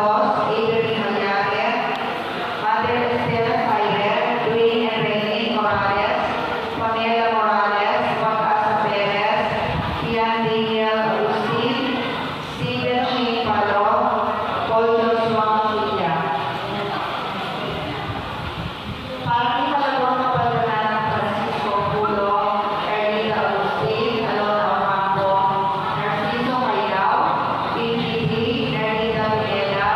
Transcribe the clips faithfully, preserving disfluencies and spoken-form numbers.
Avery Malyate, Mother Estela Saire, Dwayne and Renee Morales, Pamela Morales, Juan Asa Perez, Ian Daniel Agustin, Stephen Shane Palo, Paul Joshua Mutilla. Para kay Kalabon, kapatid na nang Francisco Pulo, Erlinda Agustin, Alona Ocampo, Narciso Mayrao, Pinky D, Erlinda Pineda,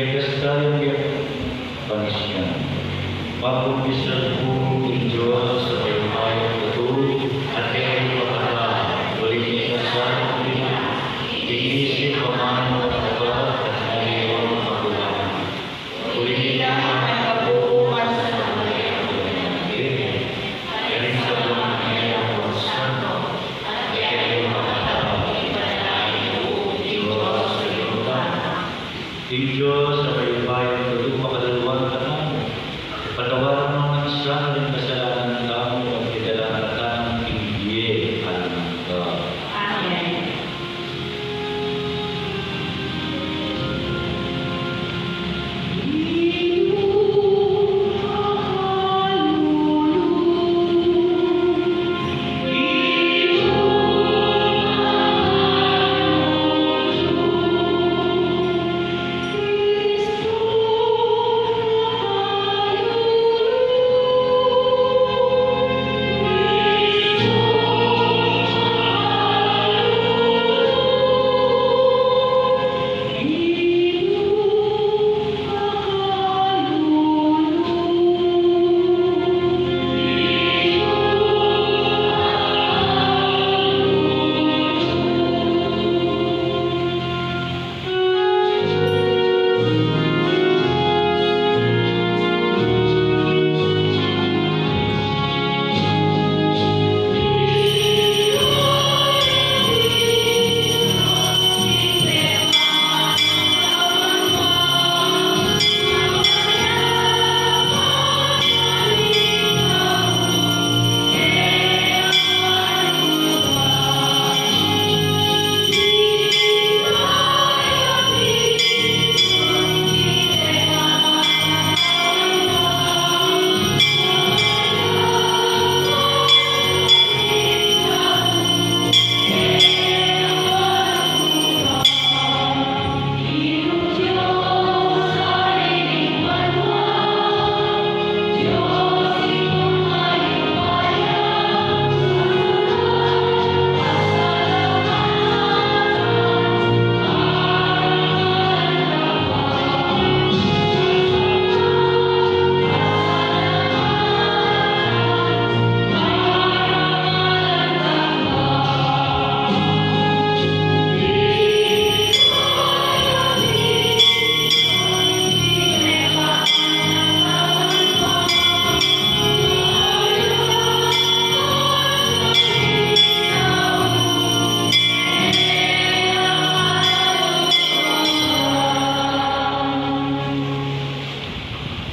Kastayang ya panisyan. Magkumpisal ku king Dios a mayupaya tutu, at kaya ipapatawad, uling ikasal ku na, inisip, pamanu at abat, at ngana king kakulangan. Uling ikasal ku na, karing sablang ngana king santo, at kaya ipapatawad, ipanalangin ku king Dios a mayupaya. Ing Dios a mayupayang tutu, pakalalwan tamu, patawaran na naman sana ring kasalanan tamu, at idala na katamung king bie alang angga. Amen.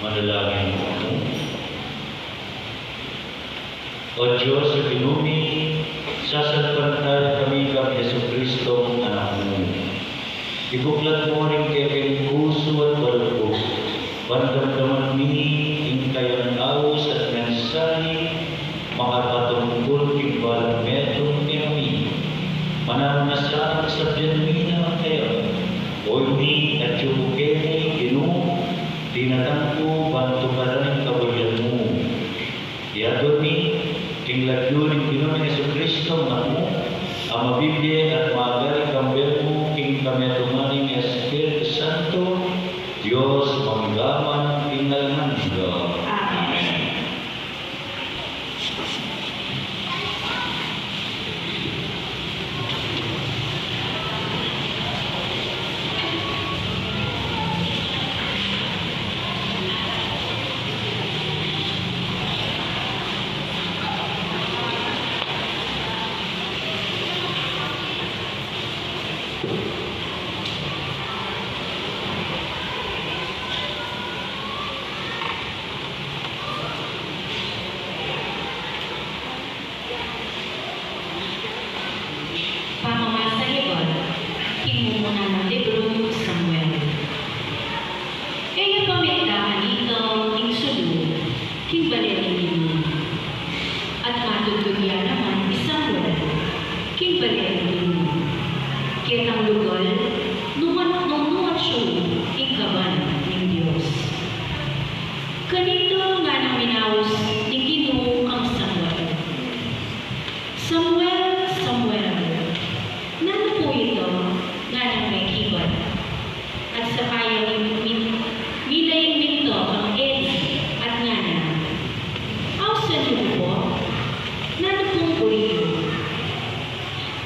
Manalangin tamu. O Dios a Ginu mi, sasalpantaya kami kang Jesucristong Anak mu. Ibuklat mu ring kekeng pusu at baluktu, ban damdaman mi ing kayang aus at mensahe makapatungkul king balang metung kekami. Mananu na sanang sabyan mi na kaya, o ini, atyu ku keni, Ginu, dinatang ku ban tuparan ing kaburian mu. Yatu mi king lagyu ning Ginu ming Jesucristo, Anak mu, a mabibie at magari kambe mu king kametungan ning Espiritu Santo, Dios mangga man king alang angga. Amen. Pamamasa ibat king mumuna nang librung Samuel. E ya pa mitan ing sulu king bale ning Eli, at matudtud ya naman i Samuel king bale ning Eli, ketang lugal nung, nung nuan atyu ing kaban ning Dios. Kanita nganang minaus ning Ginu kang Samuel, "Samuel, Samuel." "Nanu pu ita?" nganang mekibat. At saka yang min-,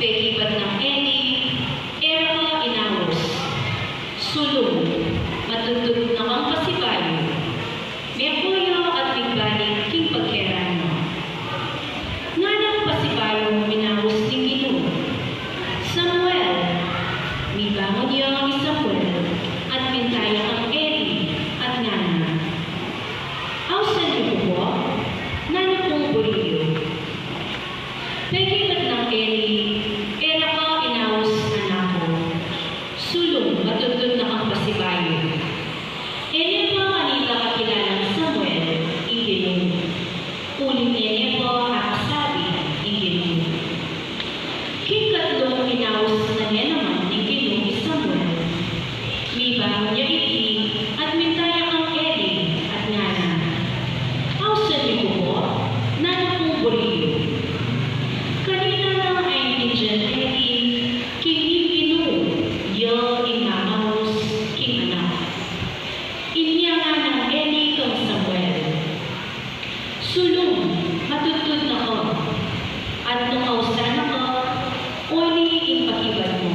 Pekibat nang Eli, e ra ka inaus. Sulung, matudtud na kang pasibayu. Meko ya at migbalik king pagkeran na. Nganang pasibayung minaus ning Ginu, Samuel! Mibangun ya i Samuel, at minta ya kang Eli, at ngana, Ausan yu ku po? Nanu pung buri yu? Pekibat nang Eli, e ra ka inaus, anak ku. Sulung, matudtud na kang pasibayu. E ne pa kanita kakilalang Samuel ing Ginu, uling e ne pa akasabi ing Ginu. King katlung inaus na ne naman ning Ginu i Samuel. Mibangun ya iti, at minta ya kang Eli, at ngana, Ausan yu ku po? Nanu pung buri yu? Kanita na aintindian nang Eli king ing Ginu ya ing mamaus king anak. Inya ngana nang Eli kang Samuel, Sulung, matudtud na ka, at nung ausan na ka, oni ing pakibat mu.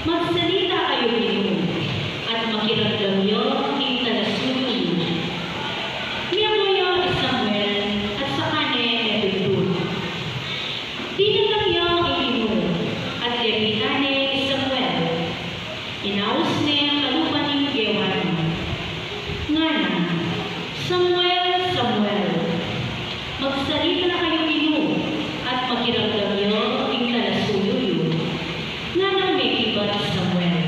Magsalita kayu Ginu, at makiramdam ya ing talasuyu. Meko ya i Samuel, at saka ne metudtud. Dinatang ya ing Ginu, at lepitan ne i Samuel. Inaus ne kalupa ning gewa na. Ngana, Samuel, Samuel! Magsalita kayu Ginu, at makiramdam ya ing talasuyu yu. Nganang mekibat i Samuel,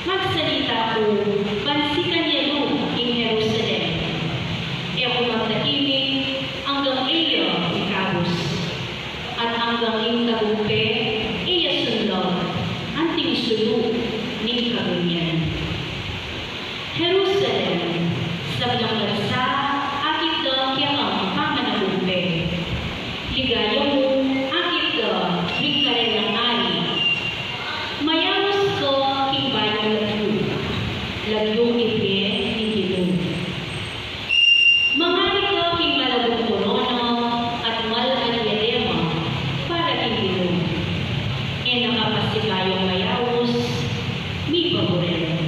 Magsalita ku, ban sikan ya lu ing Jerusalem. E ku magtahimik anggang e ya ikabus, at anggang ing tagumpe e ya sunlab anting sulu ning kagunyan. Jerusalem, sablang bansa akit da keka pamanakumpe. Ligaya mu akit da ring karelang ari. Mayaus ka king bayung lagyu, lagyung ibie ning Ginu. Mangari ka king malabung korona at mal a diadema para king Ginu. E na ka pasibayung mayaus, mibaburen.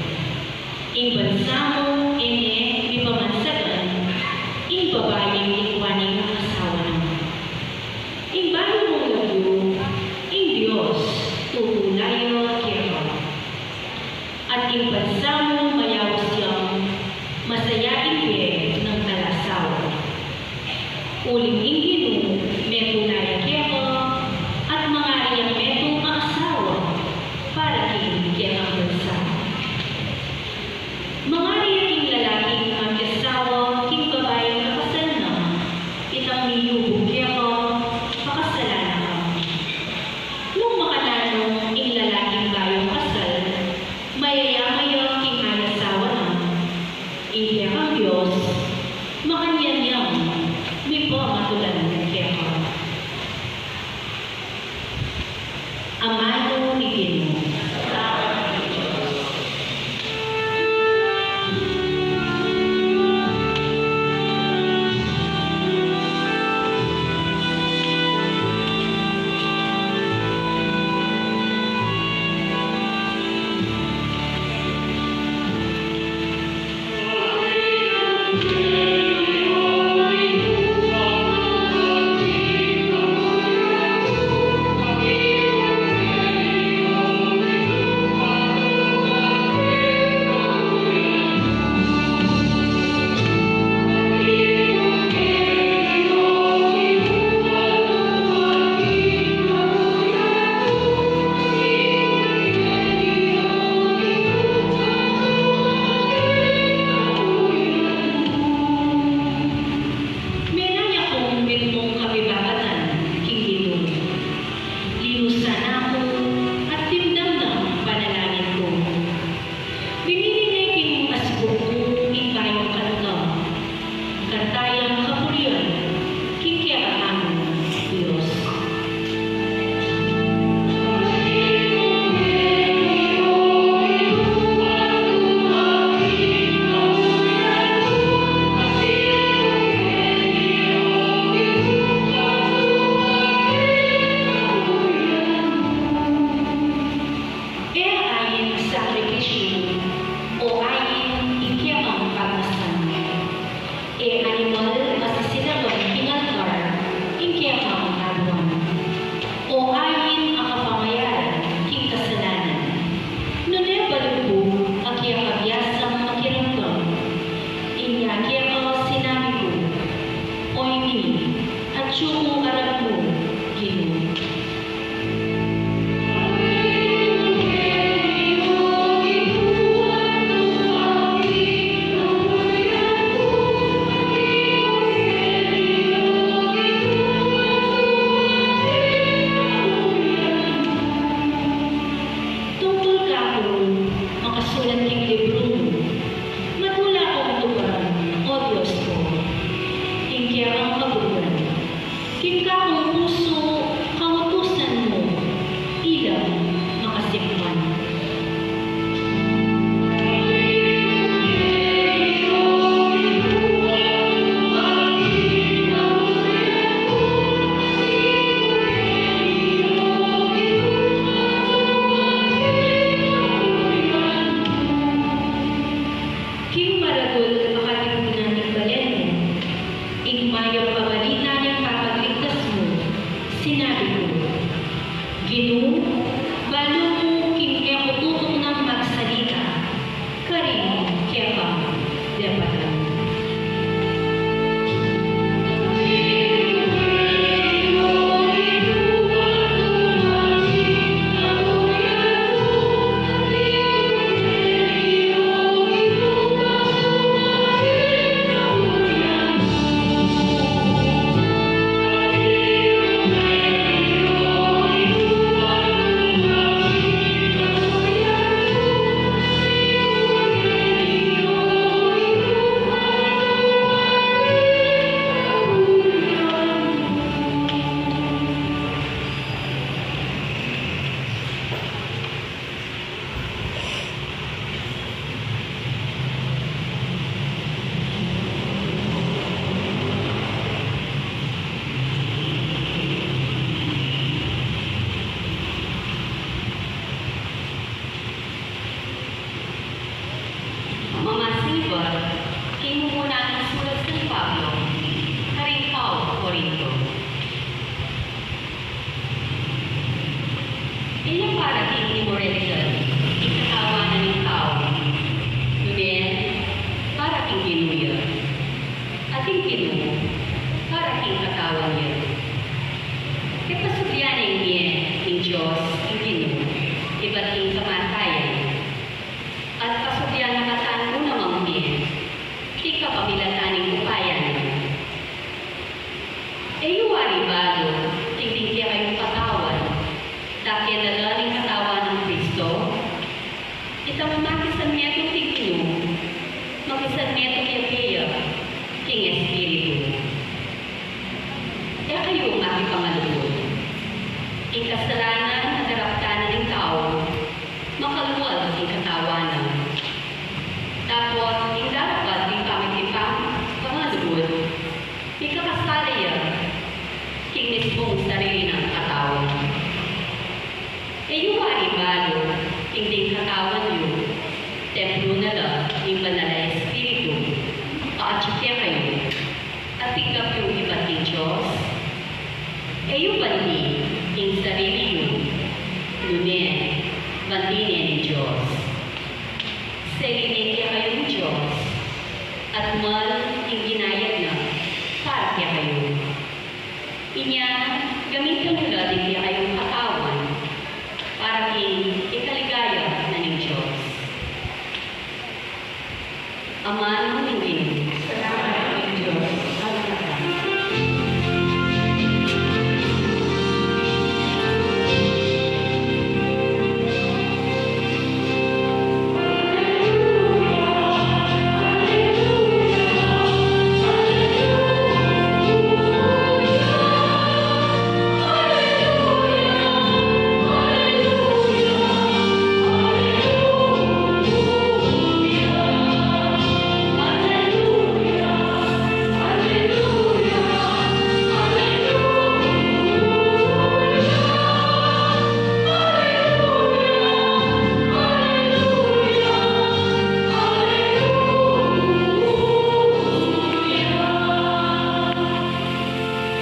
Sinabi ku, Ginu, balu mu king e ku tutuknang magsalita, karin keka mu depatan. Mamasibat king mumuna ning sulat San Pablo karing taga Corinto. E ya para king immoralidad ing katawan ning tau, nune para king Ginu ya, at ing Ginu para king katawan ya. Kepasublian ne ing mie ning Dios ing Ginu ibat king kamatayan, at pasublian na katamu naman mie king kapamilatan ning upaya na. E yu wari balu king ding kekayung katawan, dake na la ning katawan nang Kristo? Itang makisanmetung king Ginu, makisanmetung ya pin ya king Espiritu. E kayu makipangalugud. Ing kasalanan a daraptan na ning tau, makalual king katawan na. Dapot ing darapat ning pamikipang pangalugud, mikakasala ya king mismung sarili nang katawan. E yu wari balu king ding katawan yu templo na la ning Banal a Espiritu, a atyu kekayu, a tinggap yu ibat ning Dios? E yu bandi ing sarili yu, nune bandi ne ning Dios. Sarili kekayu ning Dios, at mal ing ginayad na para kekayu. Inya, gamitan yu la ding kekayung katawan para king ikaligaya na ning Dios. Amanu ning Ginu. Salamat king Dios. Salamat.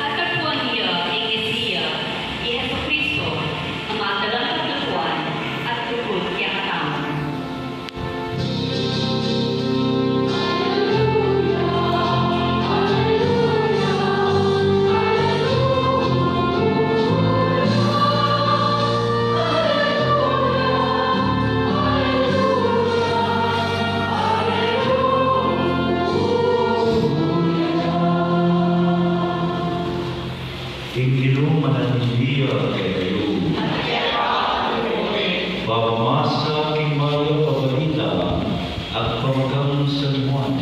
At agpang ya ing Mesia, i Jesucristo, a matalang paglutuan at lugud kekatamu. Ing Ginu manatili ya kekayu. Pamamasa king Mayap a Balita agpang kang San Juan.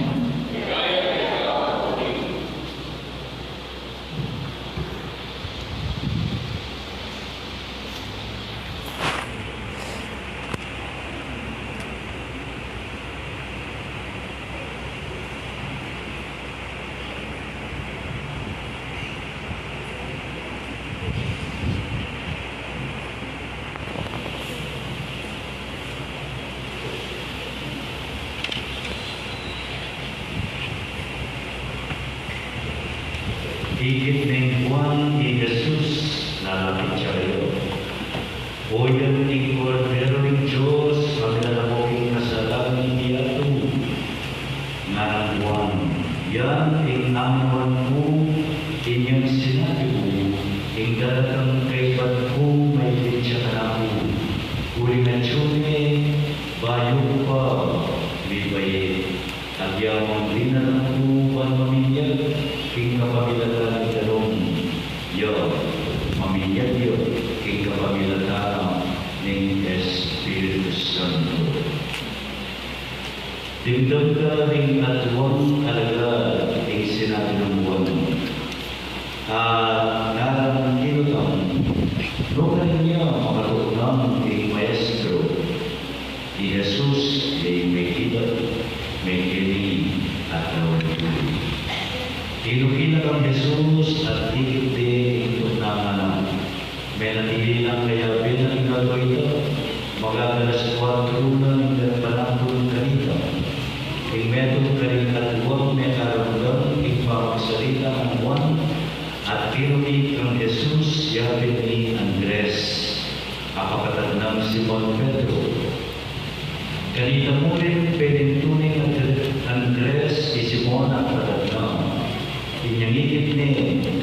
Ikit neng Juan i Jesus Dimdam ka ding aduang alagad ing sinabi nang Juan, at ngaran ning tinutan, nukarin ya makatuknang ing Maestro. I Jesus ya ing mekita, mekeni at lawen tuli. Tinupina kang Jesus at dikit de ing tuknangan na. Menatili lang kayabe na ing alba ita, magagalas kuatro na ning panapun kanita. Ing metung karing aduang mekaramdam king pamagsalita nang Juan, at tinupin kang Jesus ya pin i Andres, a kapatad nang Simon Pedro. Kanita mu rin penintuning Andre-, Andres i Simon a kapatad na, inyang ikit ne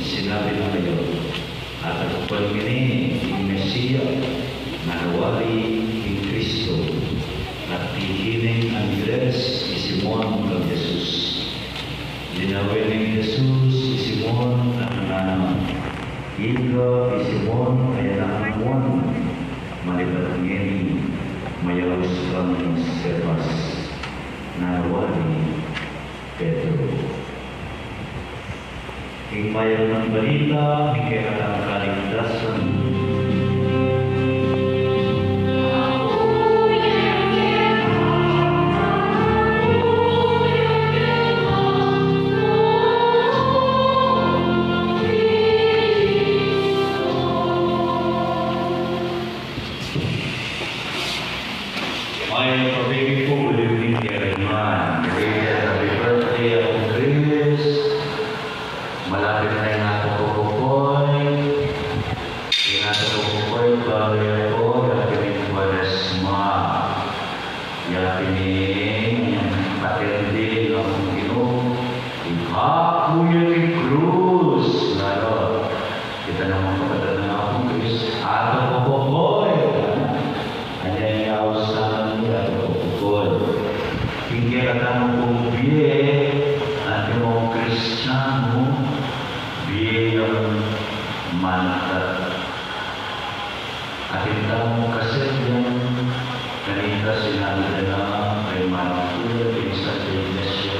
sinabi na kaya, at agpang ngeni ing Mesia, nganang wari ing Kristo. At tiki neng Andres i Simon kang Jesus. Linawen neng Jesus i Simon at ngana, ika i Simon a anak nang Juan, malibat ngeni mayaus kang Cefas, nganang wari Pedro. Ing mayap nang balita ning kekatang kaligtasan. Mayap a baby po, good evening, everyone. Belated happy birthday, Apo Chris. Malapit na ing ating kukukoy. Ing ating kukukoy, balu ya po, ya pin ing Kwaresma. Ya pin ing patindi ning Ginu. Ikaku ya ing krus. Lalo, kita naman kapatad nang Apo Chris, ating kukukoy. Anya ing ausan na, ating kukukoy. Ing kekatamu pung bie, antimong Kristianu, bie yang manat. Atin tamung kasadyan, kanita sinabi da na, kay manat ku, ing Santa Iglesia,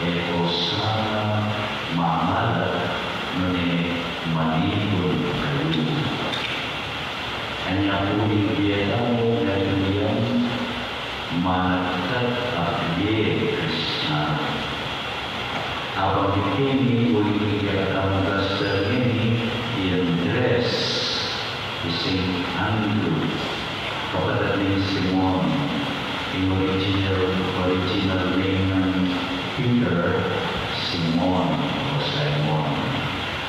e ko sana mamalat, nune manipun kayu. Anya pu ing bie tamu, ngening manat a bie Kristianu. Abang kekeni, uling ing kekatamung gospel ngeni, i Andres, i Saint Andrew, kapatad nang Simon, ing original, original name nang Peter, Simon o Simon.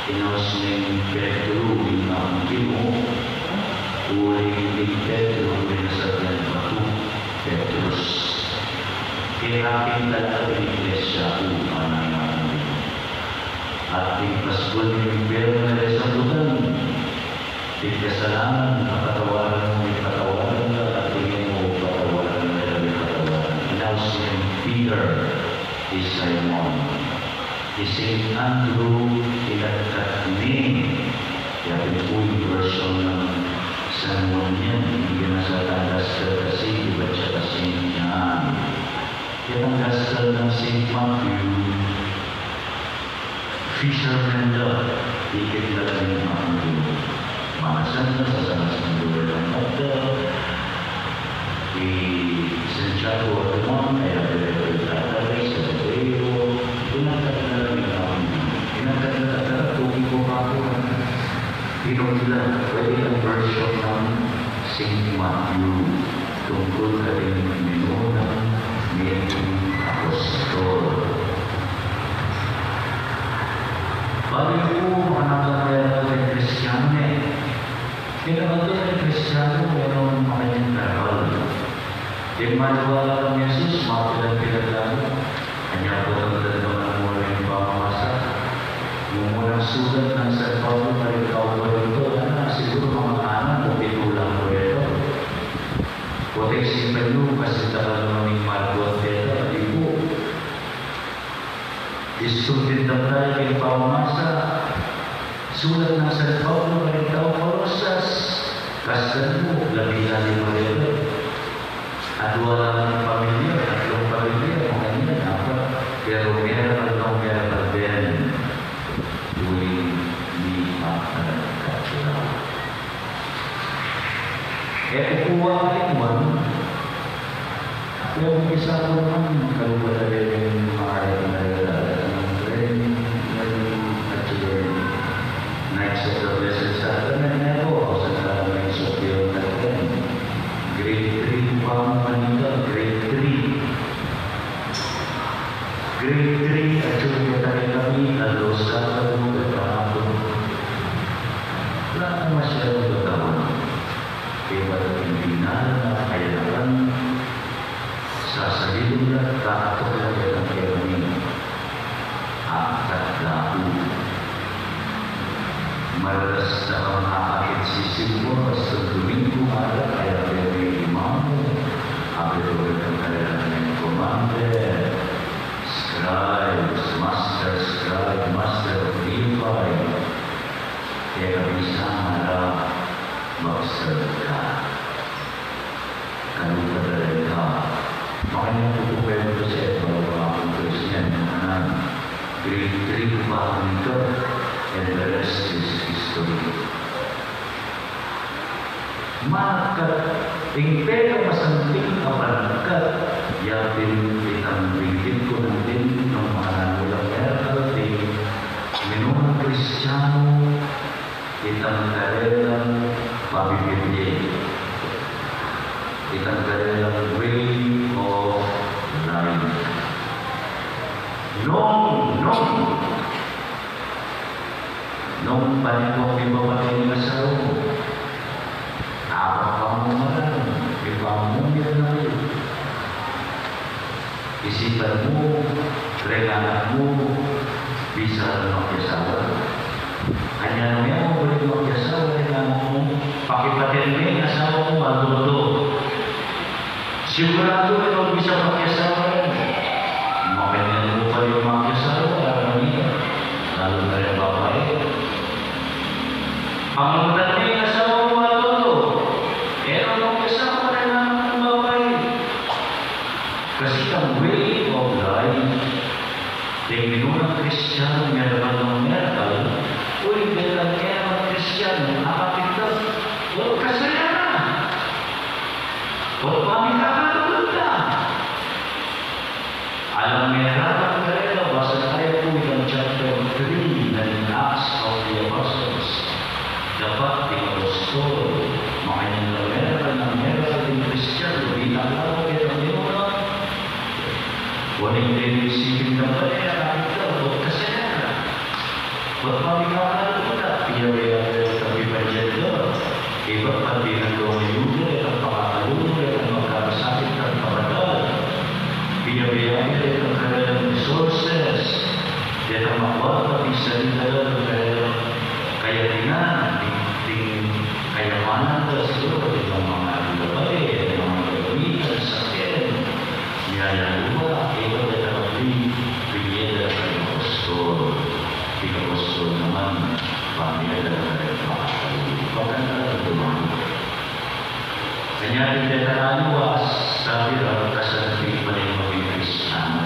Inaus neng Pedro ing Apung Ginu, uling ing Pedro, ing nasabian batu, Petrus. Kaya king talaga ing Iglesia ku, nganang Apung Ginu. At ing pasbul ning impyernu e sambutan, ing kasalanan, patawaran mu, patawaran da, at ing e mu patawaran, e da patawaran. Inaus neng Peter, i Simon. I Saint Andrew, inatkat ne, ya pin pu ing version nang San Juan yan, ing kekatamung gospel kasi, ibat ya kasi niyan. Kekatang gospel nang Saint Matthew, fisherman da, ikit na la ning Apung Ginu. Manasan da, sasanas nang luwe lang da. I Santiago at Juan, kaya dire pa itatabi, Zebedeo, inatkat na la ning Apung Ginu. Inatkat na la, tara, tuki ko pa ako. Pinutila, pwede ang version ng Saint Matthew tungkol karing minunang metung a apostol. Balu yu pu, makanakit ya pu king Kristianu ne. Kaya ing atin a Kristianu, e na makanyang daral. Ing maniwala kang Jesus, mapilan-pilan tamu. Anya pu, tanggapan mu ring pamamasa. Mumunang sulat nang San Pablo karing tau Corinto, ana, siguru mga anam o pitu lang Corinto. Kote sing kayu, kasi takal naman ning Marcos deta, di pu. Istung tinda tamu king pamamasa, sulat nang San Pablo karing tau Colosas, kasdan mu, labi-labi marere. Adua lang pamilya, tatlung pamilya, E ku pu wa rin man, e ku bisa ku naman, kalupa ta rin ing pangalan na rin, rin, rin, at saka Knights of the Blessed Sacrament, ne po, o sa Knights of the Old Testament. Grade three pa ku kanita, grade three. Grade three, atyu ya tabi kami, alas dos na pu, pagkahapon. Wala na masyadong katawan. Kaya pala hindi na, na kaya naman, sasalilong na, kakatok na, kaya kami. Akit da ku. Maralas da kang akakit sisimba, basta Domingo, ala, kaya kami imamu. Abi ku rin ang kanilang commander, scribes, master scribe, master of Levi. Kaya kami sa mara, mag-serve ka. Kalupa ta rin ka. Makanyan ku pu pwede kasi, balu akung Christian, anak. Grade three ku pa kanita, and the rest is history. Managkat, ing pekamasanting a panagkat, ya pin itang binggit ku na rin nung makananu lang meron ding minunang Kristiyano, itang karelang pabibie, itang karelang way of life. Nung, nung, nung paningkong di pa pati ing asawa mu, apat pa mu naman, di pa mu, di na kayu. Isipan mu, reng anak mu, bisa la makiasawa. Anya nung e mu buri makiasawa, reng anak mu, pakipatin me ing asawa mu, aldo-aldo. Siguradu e mu bisa makiasawa reng. Makanyan mu pa rin makiasawa, reng anak mu, lalu na reng babai. Pangamutan me ing asawa mu, aldo-aldo. E mu makiasawa, reng anak mu, babai. Kasi ing way of life, deng minunang Kristiyanong merakal nang merakal, uling deng merakal nang Kristiyanong akakit da, o kasaya na, o pamikakal da. Alang merakal karela, basa tayu pu itang chapter three na ning Acts of the Apostles. Dapat ding apostol, makanyan la merakal nang merakal ding Kristiyan, binakal la kaya kami ora. Uling deng siping dapat e, akakit da, o kasaya na. Ot pamikakal da, piyabe ya, tapi panjat da. Ibat pati nang dong ayuda, itang pakakalulu, itang magkakasakit, itang kabatal. Piyabe ya, itang karelang resources. Itang makuat, pati salita, itang karelang kayarinan, ding, ding kayamanan da, siguru, itang mga labay, itang mga gagamitan, sakyan, miyayaluwa, ibat itang bibie da kang apostol. Ding apostol naman, pamiyadala na rin makakalimutan. Pagkanta na rin dumami. Kanya rin deta aliwa, sabi ra, kasanting pala ing maging Kristiyano.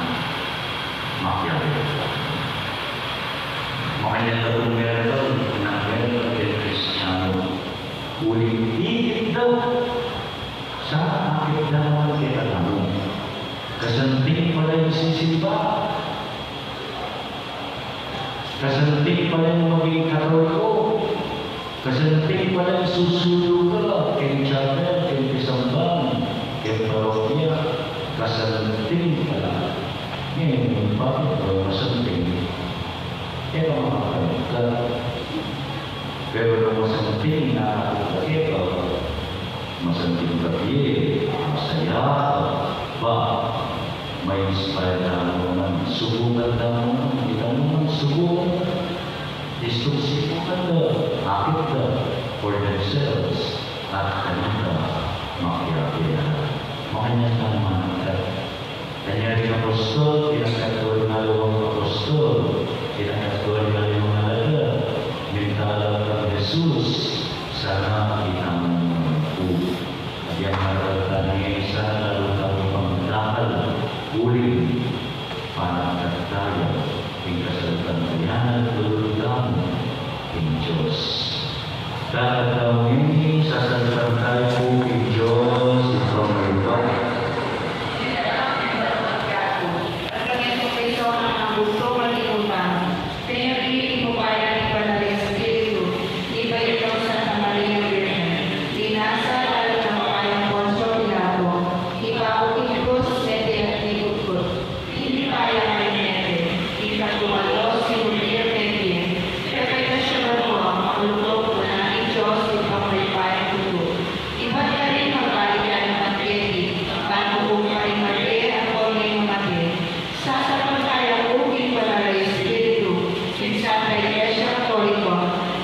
Makiabe. Makanyan la pung merakal nang merakal deng Kristiyano. Uling ikit da. Sa akit da naman keta tamu. Kasanting pala ing sisimba. Kasanting pala ing maging Katoliko. Kasanting pala ing susulu ka keng chapel, keng pisamban, keng parokya. Kasanting pala. Ngeni, bakit ka masanting? E ka makakalit ka. Pero nung masanting na ka keta, masanting ka bie, masaya ka, ba, ma-inspire tamu naman, subukan tamu naman, kita mu naman, subukan da. Istung sibukan da, akit da, for themselves, at kanita, makiabe da. Makanyan tamu managkat. Kanya ring apostol, pinagkatuan na aliwang apostol, pinagkatuan na aliwang alagad, mintalan kang Jesus, sana itamu naman pu. At yang maragatan niya, sana lalu tamu pang dakal, uling panagkat taya, ing kasalpantayanan, lulud tamu king Dios. Tamu ini, sasalpantay ku king Dios, ing pamagkat. Penyo king upaya ning Banal a Espiritu, ibat king Santa Maria Birhen, inasal lalam ning upaya nang Poncio Pilato, ipaku king krus, mete at inikutkut. King upaya ning mete, ing katungalo ning Hudiu mete, pepaitas ya banua, makalukok na ning Dios ing pamagkat a tutu. Ibat karin magbalik ya ning mangketi, bang ku pa rin mate, aku ring mate. Sasalpantaya ku king Banal a Espiritu, king Santa Iglesia Katoliko,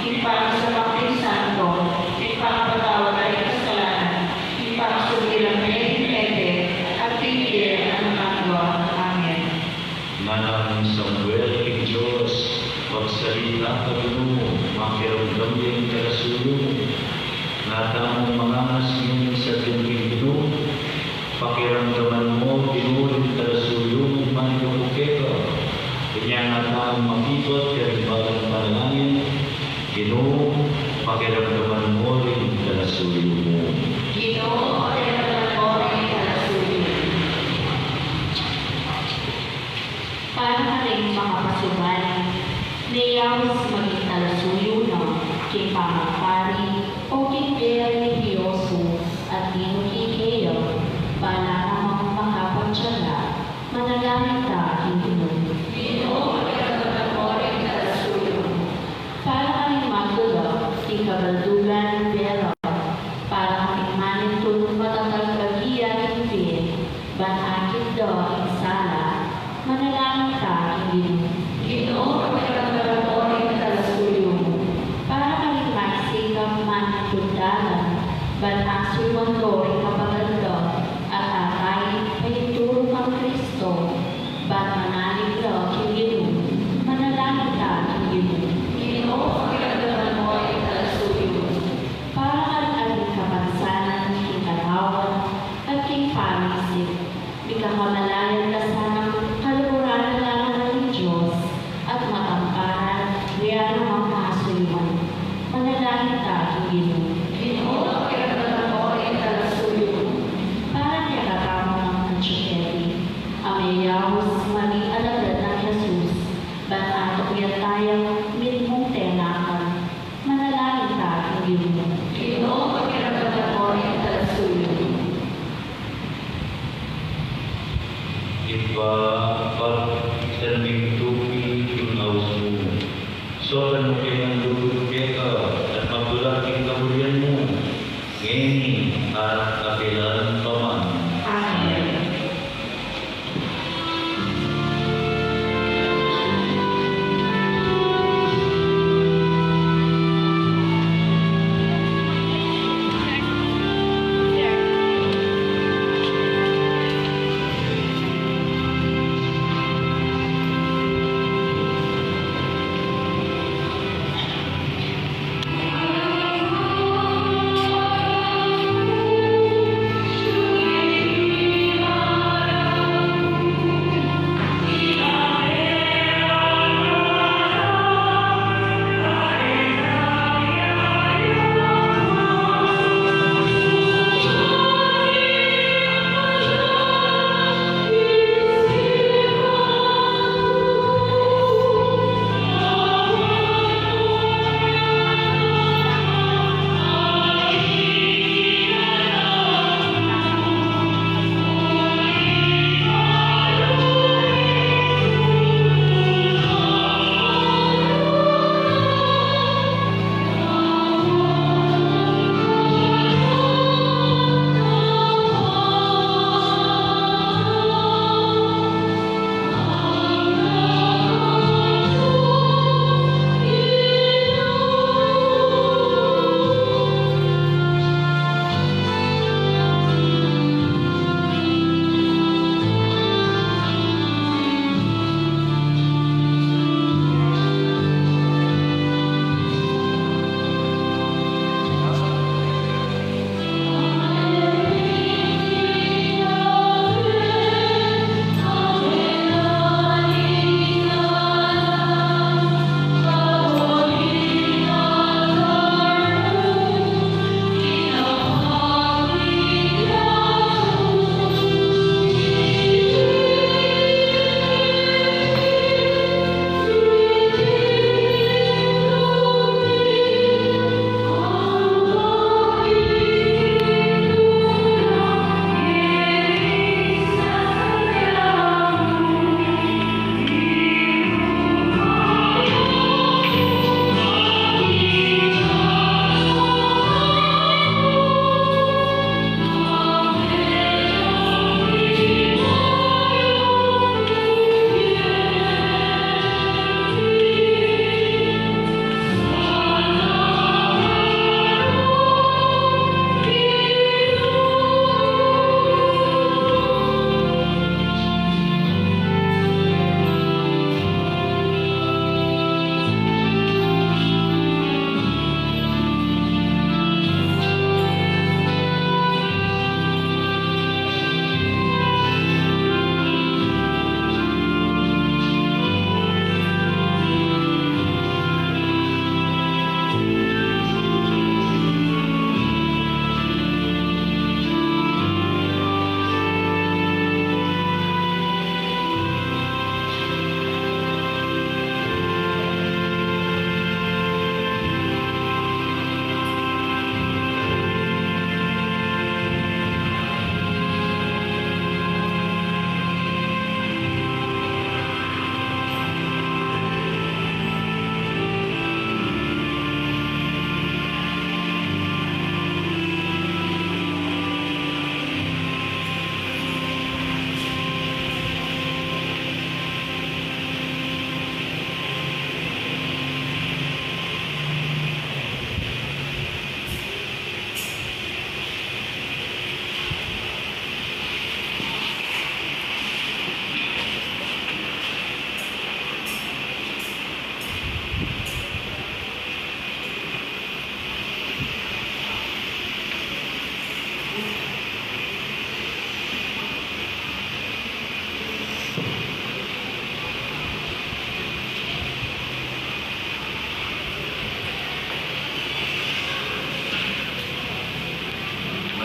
king pamisamak ding santo, king pamapatawad ning kasalanan, king pamasubi king mete, at king bie alang angga. Amen. Ngana nang Samuel king Dios, magsalita ka Ginu, makiramdam ya ing talasuyu mu. Ngana nang mangangas ngeni king Ginu, pakiramdaman mu Ginu ing talasuyu mu, manlukok keka. Inya ngana nang makibat karing balang panalangin, Ginu, pakiramdaman mu ring talasuyu mu. Ginu, pakiramdaman mu ring talasuyu mu. Para karing makapasubay, meyaus maging talasuyu na king pamagpari o king bie religyoso at dinu king keya, bala namang makapatsala, manalangin ta king Ginu. Ginu, pakiramdaman mu ring talasuyu mu. Para kaming magdula king kabaldugan ning bie ra, para kaming manintun matagal kagiya king bie, ban akit da ing sala, manalangin ta king Ginu. Ginu, pakiramdaman mu ring talasuyu mu. Para kaming maisikap manintun dalan, ban asubuan da ring kapatad da, at atin paituru kang Kristo, ban manalig la king Ginu, manalangin ta king Ginu. Ginu, pakiramdaman mu ring talasuyu mu. Para karing ating kapansanan king katawan at king pamisip, mikakamalayan la sanang kaluguran na la ning Dios, at matamparan, rian a mangkasuyuan. Manalangin ta king Ginu. Ginu, pakiramdaman mu ring talasuyu mu. Para kekatamu ngan atyu keti, a meyaus maging alagad nang Jesus, ban atukyan taya king mitmung tenakan. Manalangin ta king Ginu. Ginu, pakiramdaman mu ring talasuyu mu. Ibpa, pagtanding tuki ing aus mu. Sokan mu king lugud keka, at magdula king kamulian mu, ngeni at kapilan pa man. Amen.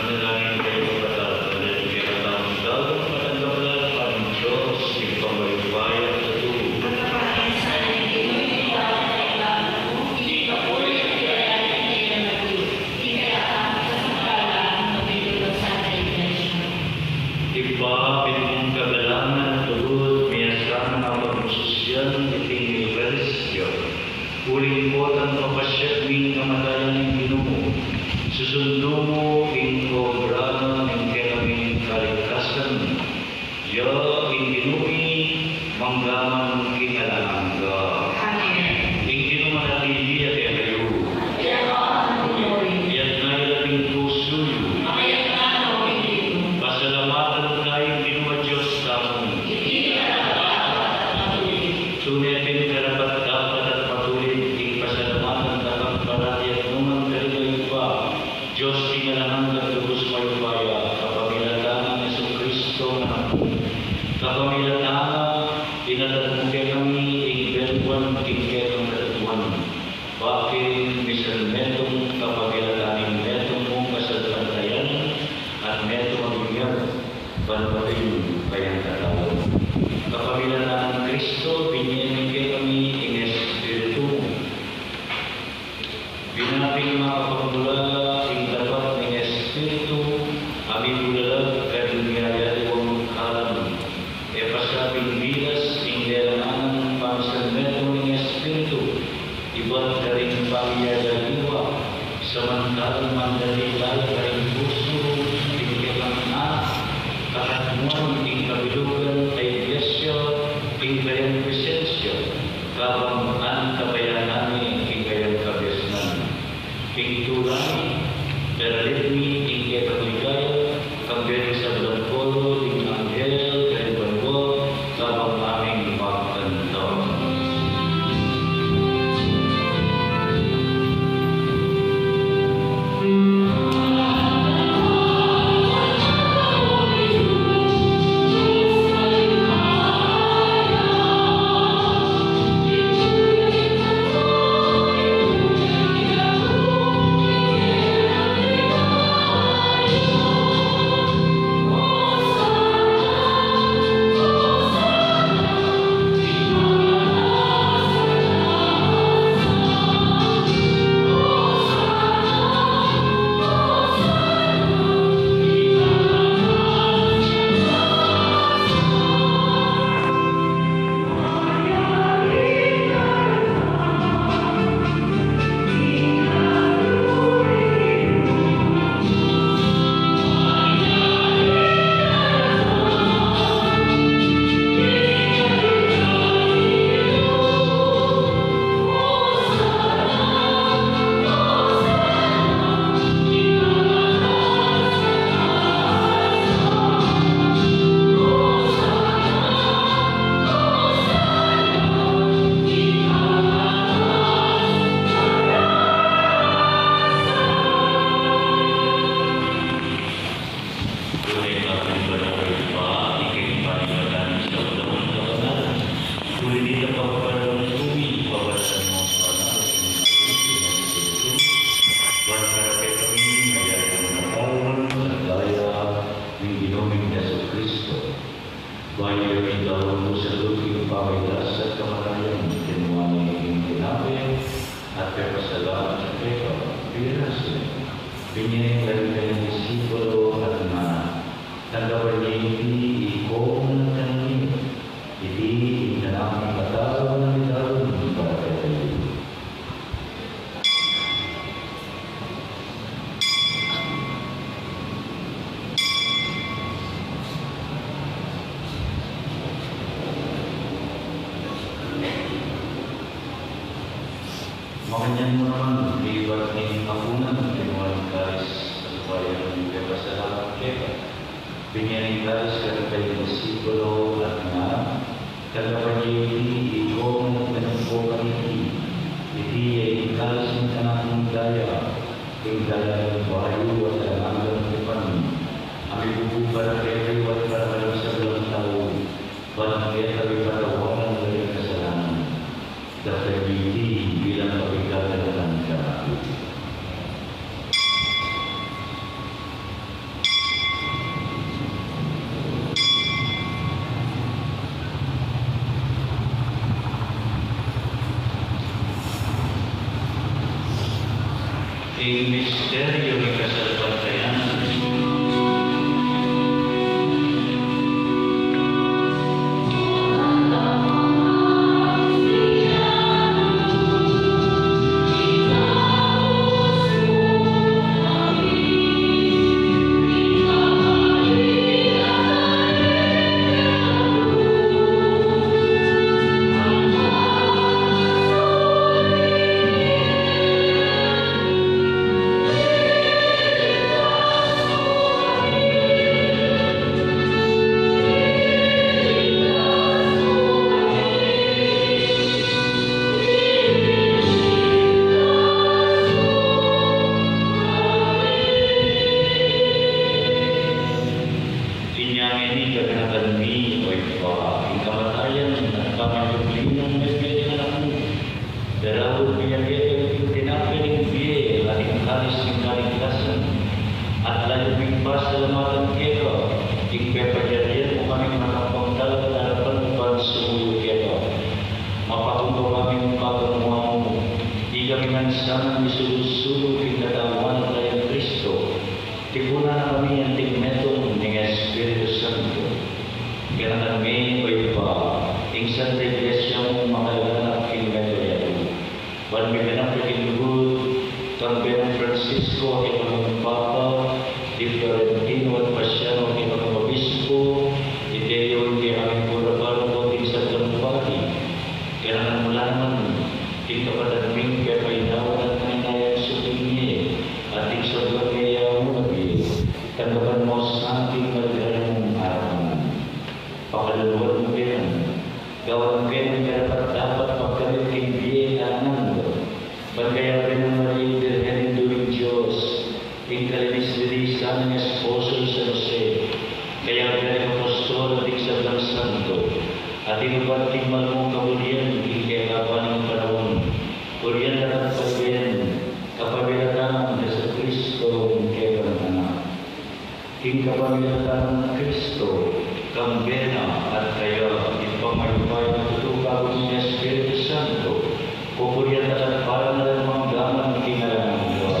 Manalangin kayu, kapatad, at king katamdagang matanggap la ning Dios, Ibpang mayupaya at tutu. Ibpa, mitmung kagalangan at lugud, miyasanang pagmususian iting Eukaristiya. Uling potang papasiag mi ing kamatayan ning Ginu, susundu mu ing obra na ning kekaming kaligtasan. Ya ing Ginu mi, mangga man king alang angga. Amen. Ing Ginu manatili ya kekayu. Iyadyang na ing pusu yu. Pasalamatan taya ing Ginu a Dios tamu. Tune pin karapat-dapat at matulid ing pasalamatan da kang parati at nu man karin, Ibpa, Dios king alang angga at lubus mayupaya, kapamilatan nang Jesucristo, Anak mu. Kapamilatan na, inatad mu kekami ing belu king kekang katutuan. Bakit misan metung kapamilatan ning metung mung kasalpantayanan at metung a binyag, ban mabilug kayang katawan. Kapamilatan nang Cristo, binie mu kekami ing Espiritu mu. Binabing makapagmulala ing dapat ning Espiritu, a mibulalag karing miyayaliwang kalam. E pasabing bilas ing lelangan nang pamisanmetung ning Espiritu, ibat karing pamiyayaliwa, samantalang mandalila karing pusu ning kekang anak, katatmuan ing kabilugan a Iglesia, ing kayang presensia, kabang antabayanan ne ing kayang kabiasnan. King tula mi, daralit mi ing kekang ligaya, kambe ning sablang koro ding anghel karing banua, kabang aming magkanta. Tunay nga pin, Ibpa, ika ing panibatan ning sablang kabanalan. Uli nita, pagpalagad mi, pabatan mu ing banal a Espiritu, ban para kekami maging katawan at daya ning Ginu ming Jesucristo. Bayu ing daun mu salu king pamagkasakit at kamatayan, kinua ne ing tinape, at pepasalamat ya keka, pirasu ne, binie ne karing kayang disipulo, at ngana: Tanggapan ye iti, ikong ngan kanaku, iti ing kanakung katawan a midaun para kekayu. Makanyan mu naman, kaybat ning apunan, kinua ne ing kalis, at supaya ing pepasalamat keka, binie ne ing kalis karing kayang disipulo, at ngana: Tanggapan ye iti, ikong ngan kanaku, iti ing kalis ning kanakung daya, ing daya ning bayu at alang anggang tipan, a mibubu para kekayu at para karing sablang tau, ban keta mipatawad ing kasalanan. Daptan ye iti bilang kapagdadalan kanaku. Misteryo ning kasalpantayanan. Inya ngeni, gaganakan mi, O Ibpa, ing kamatayan at pamanyubling ning mebie ning Anak mu. Daraun mi keka iting tinape ning bie at ing kalis ning kaligtasan, at layun ming pasalamatan keka ing pepadyarian mu kaming makapantal king arapan mu ban sumuyu keka. Mapakumbaba ming pagamuan mu, ikami ngan sanang misulu-sulu king katawan at daya nang Kristo, tipunan na kami anting metung ning Espiritu Santo. Gaganakan mi, O Ibpa, ing Santa Iglesia mung makalaganap king metung yatu. Ban miganap ya king lugud, kambe nang Francisco a kekaming Papa, di Florentino at Paciano a kekaming Obispo, i Teo a kekaming Cura Paroko, at ding sablang pari. Gaganakan mu la naman ding kapatad ming pepainawa at manenaya king supling mie, at ding sablang meyayaun a bie. Tanggapan mu sana king maligaya mung arapan. Pakaluluan mu kami, gawan mu kami karapat-dapat magkamit king bie alang angga. Ban kayabe nang Maria Birhen Indu ning Dios, ing kalinis-linisan ning esposo nang San Jose, kayabe ring apostol at ding sablang santo, at inubat king mal mung kaburian king kekaban ning panaun, burian da ka at paligayan, kapamilatan nang Jesucristo, ing kekang Anak. King kapamilatan nang Kristo, kambe na at kaya, Ibpang mayupaya a tutu, kabud ning Espiritu Santo, pupurian da ka at parangalan mangga man king alang angga.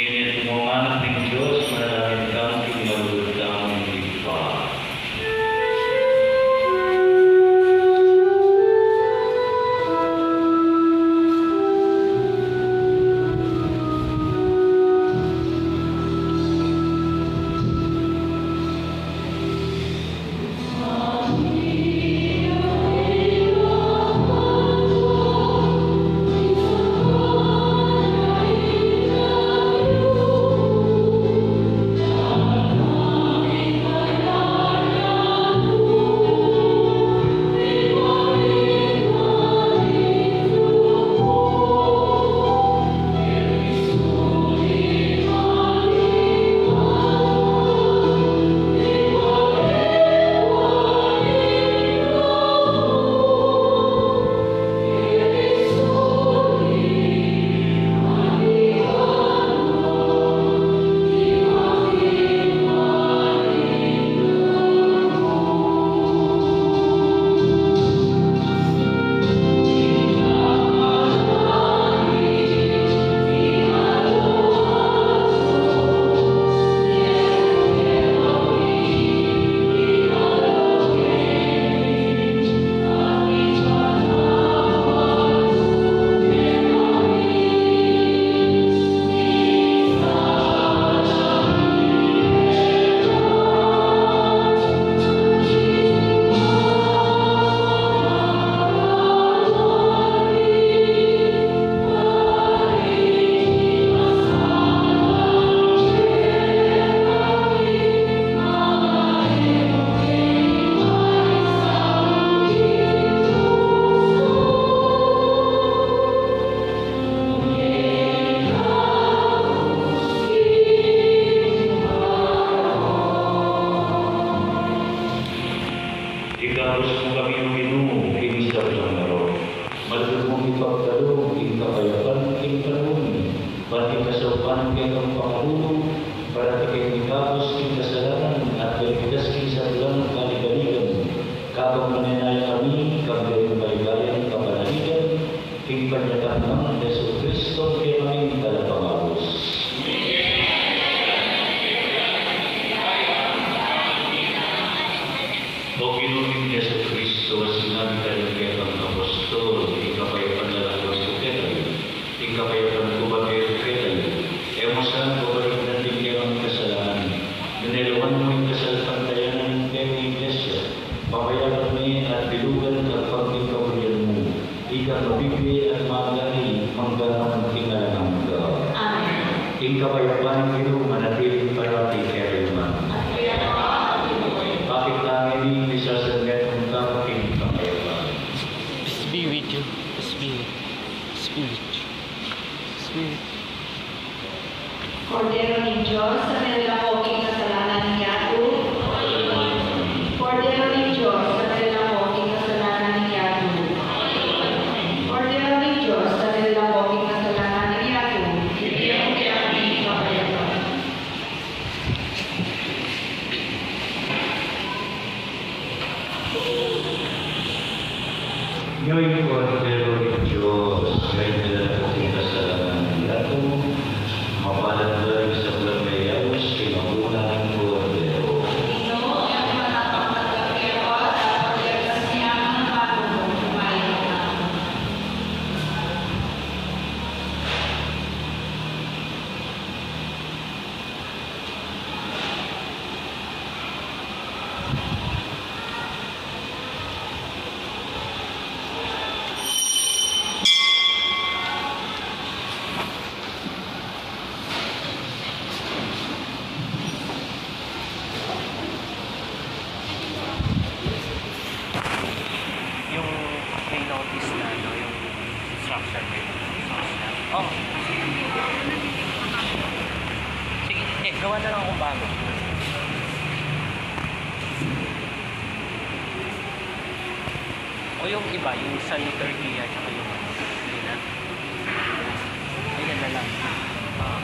Ngeni Kami, O Ginu, king sablang alok. Malugud mung ipagkalub ing kapayapan king panaun mi, ban king kasaupan ning kekang pakalulu, parati keng ikabus king kasalanan at kaligtas king sablang kaligaligan. Kabang manenaya kami king kayang maligayan kapanaligan, king panyatang nang Jesucristo, kekaming Talapangabus. O Ginu ming Jesucristo, a sinabi mu karing kekang apostol, ing kapayapan lalam ku kekayu, ing kapayapan ku babie ku kekayu. E mu sana babalikdan ding kekami kasalanan, nune lawan mu ing kasalpantayanan ning kekang Iglesia, papayapan me at bilugan agpang king kabulian mu. Ikang mabibie at magari, mangga man king alang angga. Amen. Ing kapayapan ning Ginu manatili parati kekayu ngan. At kekayu man. Bakit tamu ing isasanmetung king kapayapan? Peace be with you. Peace be with you. Peace be with you. Peace be with you. Kordero ning Dios, a melako king kasalanan ning yatu. Kordero ning Dios, a melako king kasalanan ning yatu. Kordero ning Dios, a melako king kasalanan ning yatu. Ibie mu kekami ing kapayapan. Ing Kordero ning Dios, a melako king kasalanan ning yatu. Mapalad la ring sablang meyaus king apunan ning Kordero. Yung may notice na, ano, yung instruction, may instruction na. Oh. Sige, eh, gawa na lang akong bago. O yung iba, yung sa liturgy, at saka yung, hindi na. Ayan na lang. Ah.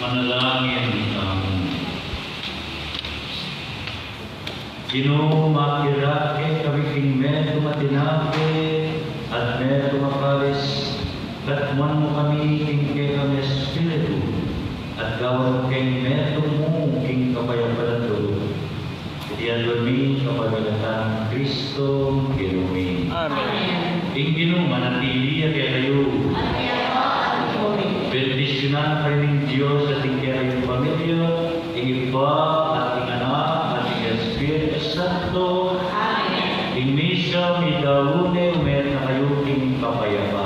Manalangin tamu. Ginu, makirake kami king metung a tinape at metung a kalis, katmuan mu kami king kekang Espiritu, at gawan mu keng metung mu king kapayapan a tulu. Iti aduan mi kapamilatan nang Kristo, Ginu mi. Amen. Ing Ginu manatili ya kekayu. Bendisyunan kayu ning Dios at ing kekayung pamilya, ing Ibpa, at ing Anak, at ing Espiritu Santo. Amen. Ing misa meyari ne, ume na kayu king kapayapan.